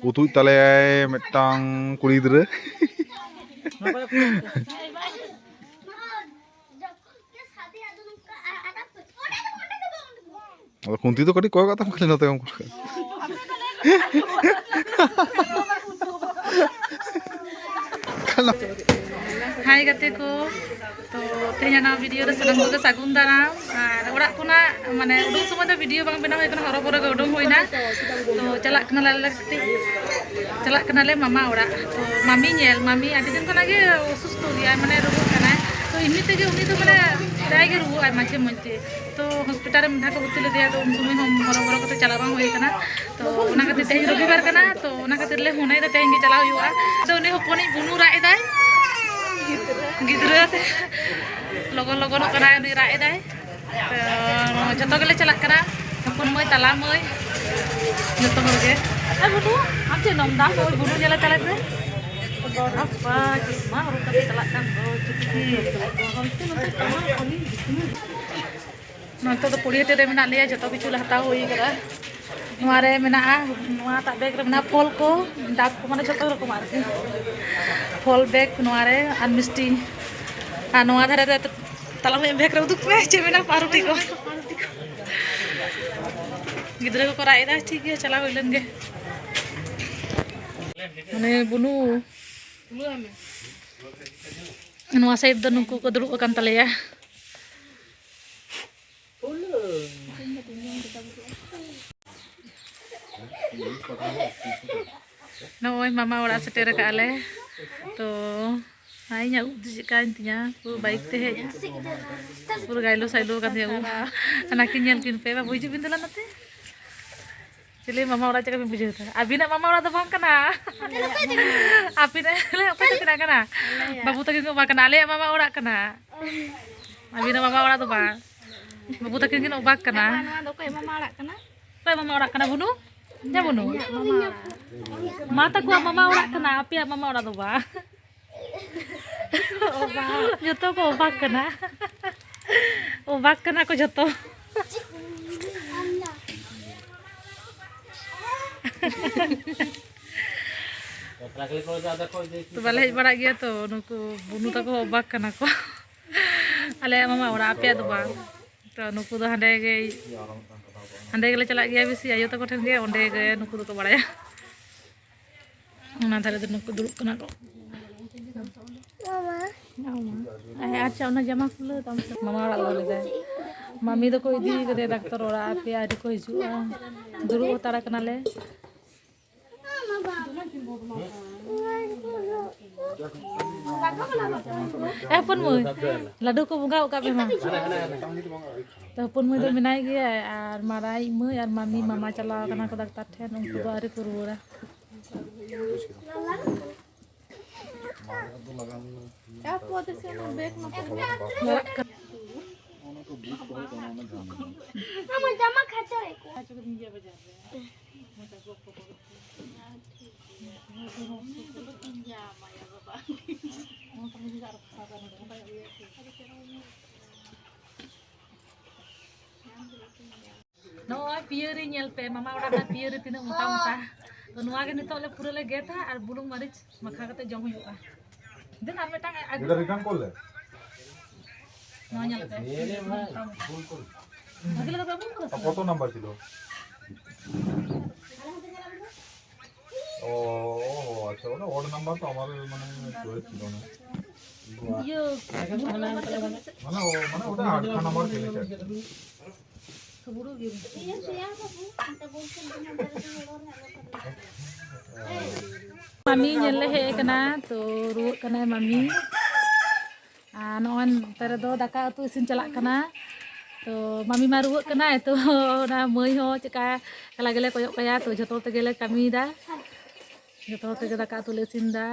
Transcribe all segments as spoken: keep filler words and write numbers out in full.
ᱩᱛᱩᱭ ᱛᱟᱞᱮᱭᱟᱭ ᱢᱤᱫᱴᱟᱝ ᱠᱩᱲᱤ ᱜᱤᱫᱽᱨᱟᱹ᱾ ᱟᱫᱚ ᱠᱷᱩᱱᱛᱤ ᱫᱚ ᱠᱟᱹᱴᱤᱡ ᱠᱚᱭᱚᱜ ᱠᱟᱜ ᱛᱟᱢ, ᱠᱷᱟᱹᱞᱤ ᱱᱚᱛᱮ ᱜᱮᱢ ᱠᱚᱭᱚᱜ ᱠᱟᱜ᱾ ᱦᱟᱭ ᱜᱟᱛᱮ ᱠᱚ, ᱛᱚ ᱛᱮᱦᱮᱧᱟᱜ ᱱᱚᱣᱟ ᱵᱷᱤᱰᱤᱭᱳ ᱨᱮ ᱥᱟᱱᱟᱢ ᱠᱚᱜᱮ ᱥᱟᱹᱜᱩᱱ ᱫᱟᱨᱟᱢ᱾ ᱟᱨ ᱚᱲᱟᱜ ᱠᱷᱚᱱᱟᱜ ᱢᱟᱱᱮ ᱩᱰᱩᱝ ᱥᱚᱢᱚᱭ ᱫᱚ ᱵᱷᱤᱰᱤᱭᱳ ᱵᱟᱝ ᱵᱮᱱᱟᱣ ᱦᱩᱭ ᱠᱟᱱᱟ, ᱦᱚᱨᱚ ᱵᱚᱨᱚ ᱜᱮ ᱩᱰᱩᱝ ᱦᱩᱭᱱᱟ᱾ ᱛᱚ ᱪᱟᱞᱟᱜ ᱠᱟᱱᱟᱞᱮ ᱟᱞᱮ ᱠᱟᱹᱴᱤᱡ, ᱪᱟᱞᱟᱜ ᱠᱟᱱᱟᱞᱮ ᱢᱟᱢᱟ ᱚᱲᱟᱜ᱾ ᱛᱚ ᱢᱟᱢᱤ ᱧᱮᱞ, ᱢᱟᱢᱤ ᱟᱹᱰᱤ ᱫᱤᱱ ᱠᱷᱚᱱᱟᱜ ᱜᱮ ᱚᱥᱩᱥᱛᱷᱚ ᱜᱮᱭᱟᱭ, ᱢᱟᱱᱮ ᱨᱩᱣᱟᱹᱜ ᱠᱟᱱᱟᱭ᱾ ᱛᱚ ᱮᱢᱱᱤ ᱛᱮᱜᱮ ᱩᱱᱤ ᱫᱚ ᱢᱟᱱᱮ ᱯᱨᱟᱭ ᱜᱮ ᱨᱩᱣᱟᱹᱜ ᱟᱭ ᱢᱟᱡᱷᱮ ᱢᱚᱫᱽᱫᱷᱮ᱾ ᱛᱚ ᱦᱚᱥᱯᱤᱴᱟᱞ ᱨᱮ ᱢᱤᱫ ᱫᱷᱟᱣ ᱠᱚ ᱵᱷᱚᱨᱛᱤ ᱞᱮᱫᱮᱭᱟ, ᱛᱚ ᱩᱱ ᱥᱚᱢᱚᱭ ᱦᱚᱸ ᱦᱚᱨᱚ ᱵᱚᱨᱚ ᱠᱟᱛᱮ ᱪᱟᱞᱟᱣ ᱵᱟᱝ ᱦᱩᱭ ᱠᱟᱱᱟ᱾ ᱛᱚ ᱚᱱᱟ ᱠᱷᱟᱹᱛᱤᱨ ᱛᱮᱦᱮᱧ ᱨᱚᱵᱤᱵᱟᱨ ᱠᱟᱱᱟ, ᱛᱚ ᱚᱱᱟ ᱠᱷᱟᱹᱛᱤᱨ ᱞᱮ ᱢᱚᱱᱮᱭᱮᱫᱟ ᱛᱮᱦᱮᱧ ᱜᱮ ᱪᱟᱞᱟᱣ ᱦᱩᱭᱩᱜᱼᱟ᱾ ᱛᱚ ᱩᱱᱤ ᱦᱚᱯᱚᱱᱤᱡ ᱵᱩᱱᱩ ᱨᱟᱜ ᱮᱫᱟᱭ, ᱜᱤᱫᱽᱨᱟᱹ ᱟᱛᱮ ᱞᱚᱜᱚᱱ ᱞᱚᱜᱚᱱᱚᱜ ᱠᱟᱱᱟᱭ, ᱩᱱᱤ ᱨᱟᱜ ᱮᱫᱟᱭ᱾ ᱛᱚ ᱡᱷᱚᱛᱚ ᱜᱮᱞᱮ ᱪᱟᱞᱟᱜ ᱠᱟᱱᱟ, ᱦᱚᱯᱚᱱ ᱢᱟᱹᱭ, ᱛᱟᱞᱟ ᱢᱟᱹᱭ, ᱡᱷᱚᱛᱚ ᱦᱚᱲ ᱜᱮ᱾ ᱟᱨ ᱵᱩᱱᱩ, ᱟᱢ ᱪᱮᱫ ᱱᱚᱢ ᱫᱟ? ᱳᱭ ᱵᱩᱱᱩ ᱧᱮᱞᱮ ᱛᱟᱞᱮ ᱯᱮ᱾ ᱟᱯᱟ, ᱪᱮᱫ ᱢᱟ ᱦᱚᱨᱚᱜ ᱠᱟᱛᱮ ᱪᱟᱞᱟᱜ ᱠᱟᱱ ᱫᱚ, ᱪᱩᱴᱠᱤ᱾ ᱦᱟᱱᱛᱮ ᱱᱚᱛᱮ ᱠᱟᱢᱟᱨ ᱠᱷᱚᱱᱤᱧ ᱱᱚᱛᱮ ᱫᱚ ᱯᱩᱲᱤᱭᱟᱹ ᱴᱮ ᱨᱮ ᱢᱮᱱᱟᱜ ᱞᱮᱭᱟ, ᱡᱚᱛᱚ ᱠᱤᱪᱷᱩ ᱞᱮ ᱦᱟᱛᱟᱣ ᱦᱩᱭ ᱠᱟᱫᱟ᱾ ᱱᱚᱣᱟ ᱨᱮ ᱢᱮᱱᱟᱜᱼᱟ, ᱱᱚᱣᱟᱴᱟᱜ ᱵᱮᱜᱽ ᱨᱮ ᱢᱮᱱᱟᱜᱼᱟ ᱯᱷᱚᱞ ᱠᱚ, ᱰᱟᱵ ᱠᱚ, ᱢᱟᱱᱮ ᱡᱚᱛᱚ ᱨᱚᱠᱚᱢ ᱟᱨᱠᱤ᱾ ᱯᱷᱚᱞ ᱵᱮᱜᱽ ᱱᱚᱣᱟ ᱨᱮ, ᱟᱨ ᱢᱤᱥᱴᱤ᱾ ᱟᱨ ᱱᱚᱣᱟ ᱫᱷᱟᱨᱮ ᱨᱮ ᱛᱟᱞᱟ ᱢᱤᱫ ᱵᱮᱜᱽ ᱨᱮ ᱩᱫᱩᱜ ᱯᱮ, ᱪᱮᱫ ᱢᱮᱱᱟᱜᱼᱟ? ᱯᱟᱣᱨᱩᱴᱤ ᱠᱚ᱾ ᱜᱤᱫᱽᱨᱟᱹ ᱠᱚᱠᱚ ᱨᱟᱜ ᱮᱫᱟ, ᱴᱷᱤᱠ ᱜᱮᱭᱟ, ᱪᱟᱞᱟᱣ ᱦᱩᱭ ᱞᱮᱱ ᱜᱮ᱾ ᱢᱟᱱᱮ ᱵᱩᱱᱩ, ᱱᱚᱣᱟ ᱥᱟᱭᱤᱰ ᱫᱚ ᱱᱩᱠᱩ ᱠᱚ ᱫᱩᱲᱩᱵ ᱟᱠᱟᱱ ᱛᱟᱞᱮᱭᱟ᱾ ᱱᱚᱜᱼᱚᱭ ᱢᱟᱢᱟ ᱚᱲᱟᱜ ᱥᱮᱴᱮᱨ ᱟᱠᱟᱫ ᱞᱮ᱾ ᱛᱚ ᱦᱟᱭ, ᱤᱧᱟᱹᱜ ᱩᱵ ᱫᱚ ᱪᱮᱫ ᱠᱟᱭᱮᱱ ᱛᱤᱧᱟ, ᱯᱩᱨᱟᱹ ᱵᱟᱭᱤᱠ ᱛᱮ ᱦᱮᱡ, ᱯᱩᱨᱟᱹ ᱜᱟᱭᱞᱳ ᱥᱟᱭᱞᱳ ᱟᱠᱟᱱ ᱛᱤᱧᱟ ᱩᱵ᱾ ᱚᱱᱟ ᱠᱤᱱ ᱧᱮᱞ ᱠᱤᱱ ᱯᱮ᱾ ᱵᱟᱹᱵᱩ, ᱦᱤᱡᱩᱜ ᱵᱤᱱ ᱫᱮᱞᱟ ᱱᱚᱛᱮ᱾ ᱪᱤᱞᱤ ᱢᱟᱢᱟ ᱚᱲᱟᱜ ᱪᱮᱫ ᱞᱮᱠᱟ ᱵᱤᱱ ᱵᱩᱡᱷᱟᱹᱣ ᱮᱫᱟ? ᱟᱹᱵᱤᱱᱟᱜ ᱢᱟᱢᱟ ᱚᱲᱟᱜ ᱫᱚ ᱵᱟᱝ ᱠᱟᱱᱟ᱾ ᱟᱹᱵᱤᱱᱟᱜ, ᱚᱠᱚᱭ ᱛᱟᱹᱠᱤᱱᱟᱜ ᱠᱟᱱᱟ? ᱵᱟᱹᱵᱩ ᱛᱟᱹᱠᱤᱱ ᱠᱤᱱ ᱚᱵᱟᱠ ᱠᱟᱱᱟ, ᱟᱞᱮᱭᱟᱜ ᱢᱟᱢᱟ ᱚᱲᱟᱜ ᱠᱟᱱᱟ᱾ ᱟᱹᱵᱤᱱᱟᱜ ᱢᱟᱢᱟ ᱚᱲᱟᱜ ᱫᱚ ᱵᱟᱝ᱾ ᱵᱟᱹᱵᱩ ᱛᱟᱹᱠᱤᱱ ᱠᱤᱱ ᱚᱵᱟᱠ ᱠᱟᱱᱟ᱾ ᱱᱚᱣᱟ ᱫᱚ ᱚᱠᱚᱭᱟᱜ ᱢᱟᱢᱟ ᱚᱲᱟᱜ ᱠᱟᱱᱟ? ᱚᱠᱚᱭᱟᱜ ᱢᱟᱢᱟ ᱚᱲᱟᱜ ᱠᱟᱱᱟ ᱵᱩᱱᱩ? ᱦᱮᱸ ᱵᱩᱱᱩ? ᱤᱧᱟᱹᱜ ᱢᱟᱢᱟ ᱚᱲᱟᱜ᱾ ᱢᱟ ᱛᱟᱠᱚᱣᱟᱜ ᱢᱟᱢᱟ ᱚᱲᱟᱜ ᱠᱟᱱᱟ, ᱟᱯᱮᱭᱟᱜ ᱢᱟᱢᱟ ᱚᱲᱟᱜ ᱫᱚ ᱵᱟᱝ᱾ ᱡᱚᱛᱚ ᱠᱚ ᱚᱵᱟᱠ ᱠᱟᱱᱟ, ᱚᱵᱟᱠ ᱠᱟᱱᱟ ᱠᱚ ᱡᱚᱛᱚ᱾ ᱛᱚ ᱵᱟᱞᱮ ᱦᱮᱡ ᱵᱟᱲᱟᱜ ᱜᱮᱭᱟ ᱛᱚ, ᱱᱩᱠᱩ ᱵᱩᱱᱩ ᱛᱟᱠᱚ ᱦᱚᱸ ᱚᱵᱟᱠ ᱠᱟᱱᱟ ᱠᱚ᱾ ᱟᱞᱮᱭᱟᱜ ᱢᱟᱢᱟ ᱚᱲᱟᱜ, ᱟᱯᱮᱭᱟᱜ ᱫᱚ ᱵᱟᱝ᱾ ᱛᱚ ᱱᱩᱠᱩ ᱫᱚ ᱦᱟᱸᱰᱮ ᱜᱮ, ᱦᱟᱸᱰᱮ ᱜᱮᱞᱮ ᱪᱟᱞᱟᱜ ᱜᱮᱭᱟ ᱵᱮᱥᱤ, ᱟᱭᱳ ᱛᱟᱠᱚ ᱴᱷᱮᱱ ᱜᱮ, ᱚᱸᱰᱮ ᱜᱮ ᱱᱩᱠᱩ ᱫᱚᱠᱚ ᱵᱟᱲᱟᱭᱟ᱾ ᱚᱱᱟ ᱫᱷᱟᱨᱮ ᱫᱚ ᱱᱩᱠᱩ ᱫᱩᱲᱩᱵ ᱠᱟᱱᱟ ᱠᱚ᱾ ᱟᱪᱪᱷᱟ, ᱚᱱᱟ ᱡᱟᱢᱟ ᱠᱷᱩᱞᱟᱹᱣ ᱛᱟᱢ ᱥᱮ᱾ ᱢᱟᱢᱟ ᱚᱲᱟᱜ ᱫᱚ ᱞᱟᱹᱭᱫᱟᱭ, ᱢᱟᱢᱤ ᱫᱚᱠᱚ ᱤᱫᱤ ᱠᱟᱫᱮᱭᱟ ᱰᱟᱠᱛᱟᱨ ᱚᱲᱟᱜ, ᱟᱯᱮ ᱟᱹᱣᱨᱤ ᱠᱚ ᱦᱤᱡᱩᱜᱼᱟ, ᱫᱩᱲᱩᱵ ᱦᱟᱛᱟᱲ ᱠᱟᱱᱟᱞᱮ᱾ ᱮ ᱦᱚᱯᱚᱱ ᱢᱟᱹᱭ, ᱞᱟᱹᱰᱩ ᱠᱚ ᱵᱚᱸᱜᱟ ᱟᱠᱟᱫ ᱯᱮ ᱢᱟ᱾ ᱛᱚ ᱦᱚᱯᱚᱱ ᱢᱟᱹᱭ ᱫᱚ ᱢᱮᱱᱟᱭ ᱜᱮᱭᱟ, ᱟᱨ ᱢᱟᱨᱟᱝᱤᱡ ᱢᱟᱹᱭ ᱟᱨ ᱢᱟᱢᱤ, ᱢᱟᱢᱟ ᱪᱟᱞᱟᱣ ᱠᱟᱱᱟ ᱠᱚ ᱰᱟᱠᱛᱟᱨ ᱴᱷᱮᱱ, ᱩᱱᱠᱩ ᱫᱚ ᱟᱹᱣᱨᱤ ᱠᱚ ᱨᱩᱣᱟᱹᱲᱟ᱾ ᱞᱟᱲᱟᱜ ᱠᱟᱱᱟ᱾ ᱟᱢᱟᱜ ᱡᱟᱢᱟ ᱠᱷᱟᱪᱚ ᱮᱠᱚ᱾ ᱱᱚᱜᱼᱚᱭ ᱯᱤᱭᱟᱹᱨᱤ ᱧᱮᱞ ᱯᱮ, ᱢᱟᱢᱟ ᱚᱲᱟᱜ ᱨᱮᱱᱟᱜ ᱯᱤᱭᱟᱹᱨᱤ ᱛᱤᱱᱟᱹᱜ ᱢᱚᱴᱟ ᱢᱚᱴᱟ᱾ ᱛᱚ ᱱᱚᱣᱟ ᱜᱮ ᱱᱤᱛᱚᱜ ᱞᱮ ᱯᱩᱨᱟᱹ ᱞᱮ ᱜᱮᱫᱟ ᱟᱨ ᱵᱩᱞᱩᱝ ᱢᱟᱹᱨᱤᱪ ᱢᱟᱠᱷᱟ ᱠᱟᱛᱮ ᱡᱚᱢ ᱦᱩᱭᱩᱜᱼᱟ᱾ ᱫᱮᱱ ᱟᱨ ᱢᱤᱫᱴᱟᱝ ᱟᱹᱜᱩ᱾ এটা রিটার্ন করলে? ᱱᱚᱣᱟ ᱧᱮᱞ ᱯᱮ᱾ ᱵᱷᱟᱜᱮ ᱞᱮᱠᱟ ᱯᱮ ᱵᱩᱞ ᱠᱟᱫᱟ ᱥᱮ? কত নাম্বার ছিল? ও, ও, আচ্ছা, ওটা অড নাম্বার তো আমার মানে চয়েস ছিল না। ইয়ে, মানে ও, মানে ওটা আটটা নাম্বার খেলেছে আর কি। ᱢᱟᱢᱤ ᱧᱮᱞ ᱞᱮ ᱦᱮᱡ ᱟᱠᱟᱱᱟ, ᱛᱚ ᱨᱩᱣᱟᱹᱜ ᱠᱟᱱᱟᱭ ᱢᱟᱢᱤ᱾ ᱟᱨ ᱱᱚᱜᱼᱚᱭ ᱱᱚᱛᱮ ᱨᱮᱫᱚ ᱫᱟᱠᱟ ᱩᱛᱩ ᱤᱥᱤᱱ ᱪᱟᱞᱟᱜ ᱠᱟᱱᱟ᱾ ᱛᱚ ᱢᱟᱢᱤ ᱢᱟ ᱨᱩᱣᱟᱹᱜ ᱠᱟᱱᱟᱭ, ᱛᱚ ᱚᱱᱟ ᱢᱟᱹᱭ ᱦᱚᱸ ᱪᱮᱠᱟ ᱮᱠᱞᱟ ᱜᱮᱞᱮ ᱠᱚᱭᱚᱜ ᱠᱟᱭᱟ᱾ ᱛᱚ ᱡᱷᱚᱛᱚ ᱦᱚᱲ ᱛᱮᱜᱮᱞᱮ ᱠᱟᱹᱢᱤᱭᱮᱫᱟ, ᱡᱷᱚᱛᱚ ᱦᱚᱲ ᱛᱮᱜᱮ ᱫᱟᱠᱟ ᱩᱛᱩ ᱞᱮ ᱤᱥᱤᱱ ᱮᱫᱟ᱾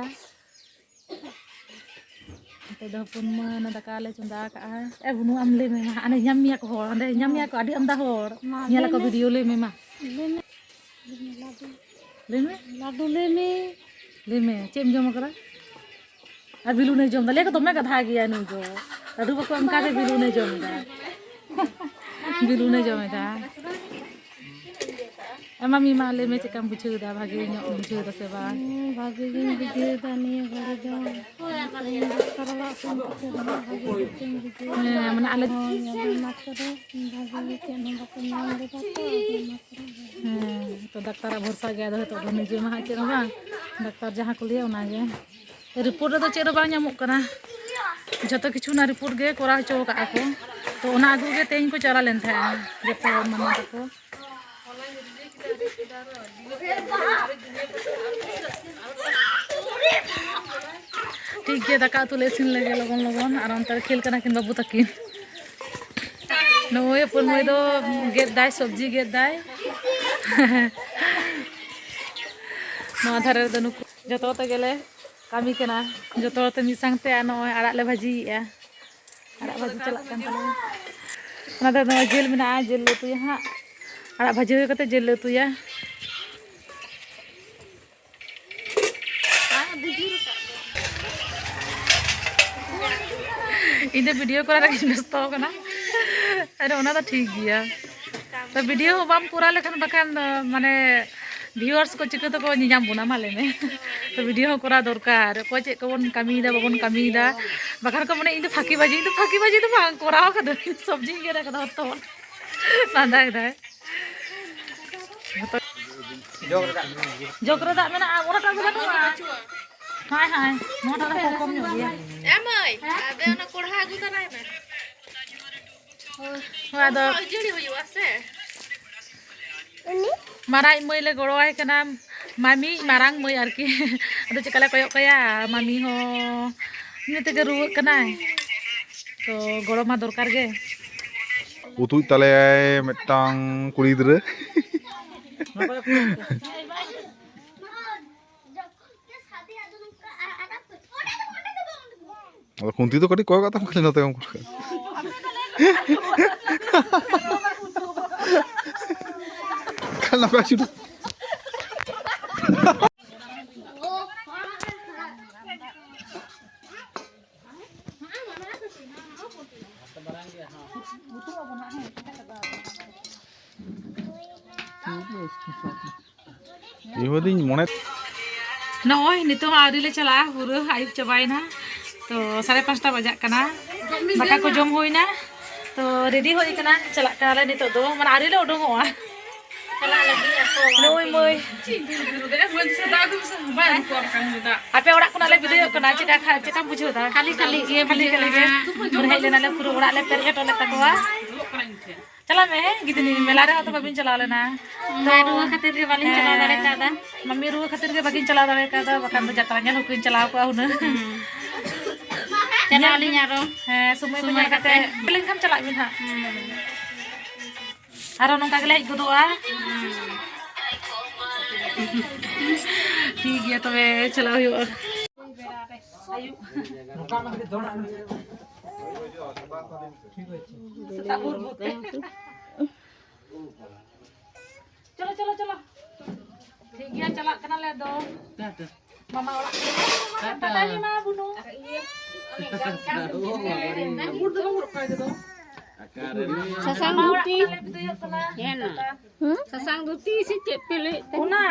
ᱱᱚᱛᱮ ᱫᱚ ᱦᱚᱯᱚᱱ ᱢᱟ ᱚᱱᱟ ᱫᱟᱠᱟ ᱞᱮ ᱪᱚᱸᱫᱟ ᱠᱟᱜᱼᱟ᱾ ᱮ ᱵᱩᱱᱩ, ᱟᱢ ᱞᱟᱹᱭ ᱢᱮ ᱢᱟ, ᱦᱟᱸᱰᱮ ᱧᱟᱢ ᱢᱮᱭᱟ ᱠᱚ ᱦᱚᱲ, ᱦᱟᱸᱰᱮ ᱧᱟᱢ ᱢᱮᱭᱟ ᱠᱚ ᱟᱹᱰᱤ ᱟᱢᱫᱟ ᱦᱚᱲ᱾ ᱢᱟ, ᱧᱮᱞ ᱞᱟᱹᱭ ᱟᱠᱚ ᱢᱮ᱾ ᱵᱷᱤᱰᱤᱭᱳ, ᱞᱟᱹᱭ ᱢᱮ ᱢᱟ᱾ ᱞᱟᱹᱭ ᱢᱮ, ᱞᱟᱹᱭ ᱢᱮ᱾ ᱞᱟᱹᱰᱩ᱾ ᱞᱟᱹᱰᱩ ᱞᱟᱹᱭ ᱢᱮ᱾ ᱞᱟᱹᱭ ᱢᱮ, ᱪᱮᱫ ᱮᱢ ᱡᱚᱢ ᱟᱠᱟᱫᱟ? ᱟᱨ ᱵᱤᱞᱩᱱᱮ ᱡᱚᱢ ᱮᱫᱟ᱾ ᱞᱟᱹᱭ ᱟᱠᱚ ᱫᱚᱢᱮ ᱜᱟᱫᱷᱟ ᱜᱮᱭᱟ ᱱᱩᱭ ᱫᱚ᱾ ᱞᱟᱹᱰᱩ ᱵᱟᱠᱚ ᱮᱢ ᱠᱟᱫᱮ, ᱵᱤᱞᱩᱱᱮ ᱡᱚᱢ ᱮᱫᱟ᱾ ᱵᱤᱞᱩᱱᱮ ᱡᱚᱢ ᱮᱫᱟ᱾ ᱢᱟᱢᱤ, ᱢᱟ ᱞᱟᱹᱭ ᱢᱮ, ᱪᱮᱫᱠᱟᱢ ᱵᱩᱡᱷᱟᱹᱣ ᱮᱫᱟ? ᱵᱷᱟᱜᱮ ᱧᱚᱜ ᱵᱩᱡᱷᱟᱹᱣ ᱮᱫᱟ ᱥᱮ ᱵᱟᱝ? ᱦᱩᱸ, ᱵᱷᱟᱜᱮ ᱜᱤᱧ ᱵᱩᱡᱷᱟᱹᱣ ᱮᱫᱟ ᱱᱤᱭᱟᱹ ᱜᱷᱟᱹᱲᱤ ᱫᱚ᱾ ᱰᱟᱠᱛᱟᱨ ᱚᱲᱟᱜ ᱥᱮᱱ ᱠᱟᱛᱮ ᱫᱚ ᱦᱟᱸᱜ ᱵᱷᱟᱜᱮ ᱜᱮᱧ ᱵᱩᱡᱷᱟᱹᱣ ᱮᱫᱟ᱾ ᱦᱮᱸ, ᱢᱟᱱᱮ ᱟᱞᱮ ᱦᱳᱭ, ᱟᱫᱚ ᱚᱱᱟ ᱠᱚᱫᱚ ᱵᱷᱟᱜᱮ ᱜᱮ, ᱪᱮᱫ ᱦᱚᱸ ᱵᱟᱠᱚ ᱧᱟᱢ ᱞᱮᱫᱟ ᱛᱚ, ᱟᱫᱚ ᱚᱱᱟ ᱠᱚᱫᱚ ᱦᱮᱸ, ᱛᱚ ᱰᱟᱠᱛᱟᱨᱟᱜ ᱵᱷᱚᱨᱥᱟ ᱜᱮ, ᱟᱫᱚ ᱱᱤᱛᱚᱜ ᱫᱚ ᱱᱤᱡᱮ ᱢᱟ ᱦᱟᱸᱜ ᱪᱮᱫ ᱦᱚᱸ ᱵᱟᱝ, ᱰᱟᱠᱛᱟᱨ ᱡᱟᱦᱟᱸ ᱠᱚ ᱞᱟᱹᱭᱟ ᱚᱱᱟᱜᱮ᱾ ᱨᱤᱯᱳᱨᱴ ᱨᱮᱫᱚ ᱪᱮᱫ ᱦᱚᱸ ᱵᱟᱝ ᱧᱟᱢᱚᱜ ᱠᱟᱱᱟ, ᱡᱷᱚᱛᱚ ᱠᱤᱪᱷᱩ ᱚᱱᱟ ᱨᱤᱯᱳᱨᱴ ᱜᱮ ᱠᱚᱨᱟᱣ ᱦᱚᱪᱚ ᱟᱠᱟᱫᱼᱟ ᱠᱚ᱾ ᱛᱚ ᱚᱱᱟ ᱟᱹᱜᱩ ᱜᱮ ᱛᱮᱦᱮᱧ ᱠᱚ ᱪᱟᱞᱟᱣ ᱞᱮᱱ ᱛᱟᱦᱮᱸᱜᱼᱟ ᱡᱚᱛᱚ ᱦᱚᱲ, ᱢᱟᱢᱟ ᱛᱟᱠᱚ᱾ ᱴᱷᱤᱠ ᱜᱮᱭᱟ, ᱫᱟᱠᱟ ᱩᱛᱩ ᱞᱮ ᱤᱥᱤᱱ ᱞᱮᱜᱮ ᱞᱚᱜᱚᱱ ᱞᱚᱜᱚᱱ, ᱟᱨ ᱚᱱᱛᱮ ᱨᱮ ᱠᱷᱮᱞ ᱠᱟᱱᱟ ᱠᱤᱱ ᱵᱟᱹᱵᱩ ᱛᱟᱹᱠᱤᱱ᱾ ᱱᱚᱜᱼᱚᱭ ᱦᱚᱯᱚᱱ ᱢᱟᱹᱭ ᱫᱚ ᱜᱮᱫ ᱫᱟᱭ, ᱥᱚᱵᱽᱡᱤ ᱜᱮᱫ ᱫᱟᱭ᱾ ᱱᱚᱣᱟ ᱫᱷᱟᱨᱮ ᱨᱮᱫᱚ ᱱᱩᱠᱩ ᱡᱚᱛᱚ ᱛᱮᱜᱮᱞᱮ ᱠᱟᱹᱢᱤ ᱠᱟᱱᱟ, ᱡᱚᱛᱚ ᱦᱚᱲ ᱛᱮ ᱢᱤᱫ ᱥᱟᱶᱛᱮ᱾ ᱟᱨ ᱱᱚᱜᱼᱚᱭ ᱟᱲᱟᱜ ᱞᱮ ᱵᱷᱟᱹᱡᱤᱭᱮᱜᱼᱟ, ᱟᱲᱟᱜ ᱵᱷᱟᱹᱡᱤ ᱪᱟᱞᱟᱜ ᱠᱟᱱ ᱛᱟᱞᱮᱭᱟ᱾ ᱚᱱᱟ ᱫᱚ ᱱᱚᱜᱼᱚᱭ ᱡᱤᱞ ᱢᱮᱱᱟᱜᱼᱟ, ᱡᱤᱞ ᱞᱮ ᱩᱛᱩᱭᱟ ᱦᱟᱸᱜ᱾ ᱟᱲᱟᱜ ᱵᱷᱟᱹᱡᱤ ᱦᱩᱭ ᱠᱟᱛᱮ ᱡᱤᱞ ᱞᱮ ᱩᱛᱩᱭᱟ᱾ ᱤᱧ ᱫᱚ ᱵᱷᱤᱰᱤᱭᱳ ᱠᱚᱨᱟᱣ ᱨᱮᱜᱮᱧ ᱵᱮᱥᱛᱚ ᱟᱠᱟᱱᱟ᱾ ᱟᱨ ᱚᱱᱟ ᱫᱚ ᱴᱷᱤᱠ ᱜᱮᱭᱟ, ᱛᱚ ᱵᱷᱤᱰᱤᱭᱳ ᱦᱚᱸ ᱵᱟᱢ ᱠᱚᱨᱟᱣ ᱞᱮᱠᱷᱟᱱ ᱵᱟᱠᱷᱟᱱ ᱫᱚ ᱢᱟᱱᱮ ᱵᱷᱤᱭᱩᱣᱟᱨᱥ ᱠᱚ ᱪᱤᱠᱟᱹ ᱛᱮᱠᱚ ᱧᱮᱧᱟᱢ ᱵᱚᱱᱟ, ᱢᱟ ᱞᱟᱹᱭ ᱢᱮ? ᱛᱚ ᱵᱷᱤᱰᱤᱭᱳ ᱦᱚᱸ ᱠᱚᱨᱟᱣ ᱫᱚᱨᱠᱟᱨ᱾ ᱚᱠᱚᱭ ᱪᱮᱫ ᱠᱚᱵᱚᱱ ᱠᱟᱹᱢᱤᱭᱮᱫᱟ, ᱵᱟᱵᱚᱱ ᱠᱟᱹᱢᱤᱭᱮᱫᱟ, ᱵᱟᱠᱷᱟᱱ ᱠᱚ ᱢᱮᱱᱟ, "ᱤᱧ ᱫᱚ ᱯᱷᱟᱹᱠᱤ ᱵᱟᱡᱤ", ᱤᱧ ᱫᱚ ᱯᱷᱟᱹᱠᱤ ᱵᱟᱡᱤ ᱫᱚ ᱵᱟᱝ, ᱠᱚᱨᱟᱣ ᱠᱟᱫᱟᱹᱧ, ᱥᱚᱵᱽᱡᱤᱧ ᱜᱮᱫ ᱠᱟᱫᱟ ᱦᱚᱛᱚ᱾ ᱞᱟᱸᱫᱟᱭ ᱫᱟᱭ᱾ ᱡᱚᱜᱽ ᱨᱮ ᱫᱟᱜ ᱢᱮᱱᱟᱜᱼᱟ, ᱚᱱᱟᱴᱟᱜ ᱫᱚ ᱵᱟᱹᱱᱩᱜᱼᱟ᱾ ᱦᱟᱭ, ᱦᱟᱭ, ᱱᱚᱣᱟᱴᱟᱜ ᱫᱚ ᱠᱚᱢ ᱧᱚᱜ ᱜᱮᱭᱟ᱾ ᱮ ᱢᱟᱹᱭ, ᱟᱫᱚ ᱚᱱᱟ ᱠᱚᱲᱦᱟ ᱟᱹᱜᱩ ᱛᱟᱨᱟᱭ ᱢᱮ᱾ ᱦᱳᱭ, ᱟᱫᱚ ᱠᱷᱟᱹᱡᱟᱹᱲᱤ ᱦᱩᱭᱩᱜᱼᱟ ᱥᱮ? ᱢᱟᱨᱟᱝ ᱢᱟᱹᱭ ᱞᱮ ᱜᱚᱲᱚᱣᱟᱭ ᱠᱟᱱᱟ, ᱢᱟᱢᱤ ᱢᱟᱨᱟᱝ ᱢᱟᱹᱭ ᱟᱨᱠᱤ᱾ ᱟᱫᱚ ᱪᱮᱫᱠᱟ ᱞᱮ ᱠᱚᱭᱚᱜ ᱠᱟᱭᱟ, ᱢᱟᱢᱤ ᱦᱚᱸ ᱤᱱᱟᱹ ᱛᱮᱜᱮ ᱨᱩᱣᱟᱹᱜ ᱠᱟᱱᱟᱭ, ᱛᱚ ᱜᱚᱲᱚ ᱢᱟ ᱫᱚᱨᱠᱟᱨ ᱜᱮ᱾ ᱩᱛᱩᱭ ᱛᱟᱞᱮᱭᱟᱭ ᱢᱤᱫᱴᱟᱝ ᱠᱩᱲᱤ ᱜᱤᱫᱽᱨᱟᱹ᱾ ᱟᱫᱚ ᱠᱷᱩᱱᱛᱤ ᱫᱚ ᱠᱟᱹᱴᱤᱡ ᱠᱚᱭᱚᱜ ᱠᱟᱜ ᱛᱟᱢ, ᱠᱷᱟᱹᱞᱤ ᱱᱚᱛᱮ ᱜᱮᱢ ᱠᱚᱭᱚᱜ ᱠᱟᱜ᱾ ᱠᱷᱟᱹᱞᱤ ᱱᱚᱝᱠᱟ ᱪᱷᱩᱴᱩ᱾ ᱤᱧ ᱢᱚᱱᱮ ᱱᱚᱜᱼᱚᱭ ᱱᱤᱛᱚᱜ ᱦᱚᱸ ᱟᱹᱣᱨᱤ ᱞᱮ ᱪᱟᱞᱟᱜᱼᱟ, ᱯᱩᱨᱟᱹ ᱟᱹᱭᱩᱵ ᱪᱟᱵᱟᱭᱮᱱᱟ᱾ ᱛᱚ ᱥᱟᱲᱮ ᱯᱟᱸᱪᱴᱟ ᱵᱟᱡᱟᱜ ᱠᱟᱱᱟ, ᱫᱟᱠᱟ ᱠᱚ ᱡᱚᱢ ᱦᱩᱭᱱᱟ, ᱛᱚ ᱨᱮᱰᱤ ᱦᱩᱭ ᱠᱟᱱᱟ, ᱪᱟᱞᱟᱜ ᱠᱟᱱᱟᱞᱮ ᱱᱤᱛᱚᱜ ᱫᱚ, ᱢᱟᱱᱮ ᱟᱹᱣᱨᱤ ᱞᱮ ᱩᱰᱩᱝᱚᱜᱼᱟ᱾ ᱱᱩᱭ ᱢᱟᱹᱭ ᱟᱯᱮ ᱚᱲᱟᱜ ᱠᱷᱚᱱᱟᱜ ᱞᱮ ᱵᱤᱫᱟᱹᱭᱚᱜ ᱠᱟᱱᱟ, ᱪᱮᱫᱠᱟ ᱠᱷᱟ- ᱪᱮᱫᱠᱟᱢ ᱵᱩᱡᱷᱟᱹᱣ ᱮᱫᱟ? ᱠᱷᱟᱹᱞᱤ ᱠᱷᱟᱹᱞᱤ ᱜᱮ ᱠᱷᱟᱹᱞᱤ ᱠᱷᱟᱹᱞᱤ ᱜᱮ᱾ ᱦᱮᱸ᱾ ᱦᱮᱡ ᱞᱮᱱᱟᱞᱮ, ᱯᱩᱨᱟᱹ ᱚᱲᱟᱜ ᱞᱮ ᱯᱮᱨᱮᱡ ᱦᱚᱴᱚ ᱞᱮᱫ ᱛᱟᱠᱚᱣᱟ᱾ ᱪᱟᱞᱟᱜ ᱢᱮ, ᱦᱮᱸ ᱜᱤᱫᱽᱨᱟᱹ, ᱢᱮᱞᱟ ᱨᱮᱦᱚᱸ ᱛᱚ ᱵᱟᱵᱤᱱ ᱪᱟᱞᱟᱣ ᱞᱮᱱᱟ᱾ ᱚᱱᱟ ᱨᱩᱣᱟᱹ ᱠᱷᱟᱹᱛᱤᱨ ᱜᱮ ᱵᱟᱹᱞᱤᱧ ᱪᱟᱞᱟᱣ ᱫᱟᱲᱮ ᱠᱟᱣᱫᱟ᱾ ᱢᱟᱢᱤ ᱨᱩᱣᱟᱹ ᱠᱷᱟᱹᱛᱤᱨ ᱜᱮ ᱵᱟᱹᱠᱤᱱ ᱪᱟᱞᱟᱣ ᱫᱟᱲᱮ ᱠᱟᱣᱫᱟ, ᱵᱟᱠᱷᱟᱱ ᱫᱚ ᱡᱟᱛᱨᱟ ᱧᱮᱞ ᱦᱚᱸᱠᱤᱱ ᱪᱟᱞᱟᱣ ᱠᱚᱜᱼᱟ ᱦᱩᱱᱟᱹᱝ᱾ ᱦᱩᱸ᱾ ᱪᱟᱞᱟᱜ ᱟᱹᱞᱤᱧ ᱟᱨᱚ᱾ ᱦᱮᱸ, ᱥᱚᱢᱚᱭ ᱠᱚ ᱥᱚᱢᱚᱭ ᱧᱮᱞ ᱠᱟᱛᱮ᱾ ᱠᱟᱛᱮ᱾ ᱞᱮᱱᱠᱷᱟᱱ ᱪᱟᱞᱟᱜ ᱵᱤᱱ ᱦᱟᱸᱜ᱾ ᱦᱩᱸ᱾ ᱟᱨᱚ ᱱᱚᱝᱠᱟ ᱜᱮᱞᱮ ᱦᱮᱡ ᱜᱚᱫᱚᱜᱼᱟ᱾ ᱦᱩᱸ᱾ ᱴᱷᱤᱠ ᱜᱮᱭᱟ, ᱛᱚᱵᱮ ᱪᱟᱞᱟᱜ ᱦᱩᱭᱩᱜᱼᱟ᱾ ᱟᱹᱭᱩᱵ᱾ ᱥᱮᱛᱟᱜ ᱵᱷᱳᱨ ᱵᱷᱳᱨ ᱛᱮ᱾ ᱪᱚᱞᱚ, ᱪᱚᱞᱚ, ᱪᱚᱞᱚ᱾ ᱴᱷᱤᱠ ᱜᱮᱭᱟ, ᱪᱟᱞᱟᱜ ᱠᱟᱱᱟᱞᱮ ᱟᱫᱚ᱾ ᱢᱟᱢᱟ ᱚᱲᱟᱜ ᱠᱚ᱾ ᱴᱟᱴᱟ᱾ ᱴᱟᱴᱟ ᱢᱟ ᱵᱩᱱᱩ᱾ ᱥᱟᱥᱟᱝ ᱢᱟᱢᱟ ᱚᱲᱟᱜ ᱫᱷᱩᱛᱤ᱾ ᱠᱷᱚᱱᱟᱜ ᱞᱮ ᱵᱤᱫᱟᱹᱭᱚᱜ ᱠᱟᱱᱟ᱾ ᱦᱮᱸ ᱱᱟ᱾ ᱴᱟᱴᱟ᱾ ᱥᱟᱥᱟᱝ ᱫᱷᱩᱛᱤ ᱥᱮ ᱪᱮᱫ ᱯᱮ ᱞᱟᱹᱭᱮᱫ ᱛᱟᱦᱮᱸ? ᱚᱱᱟ᱾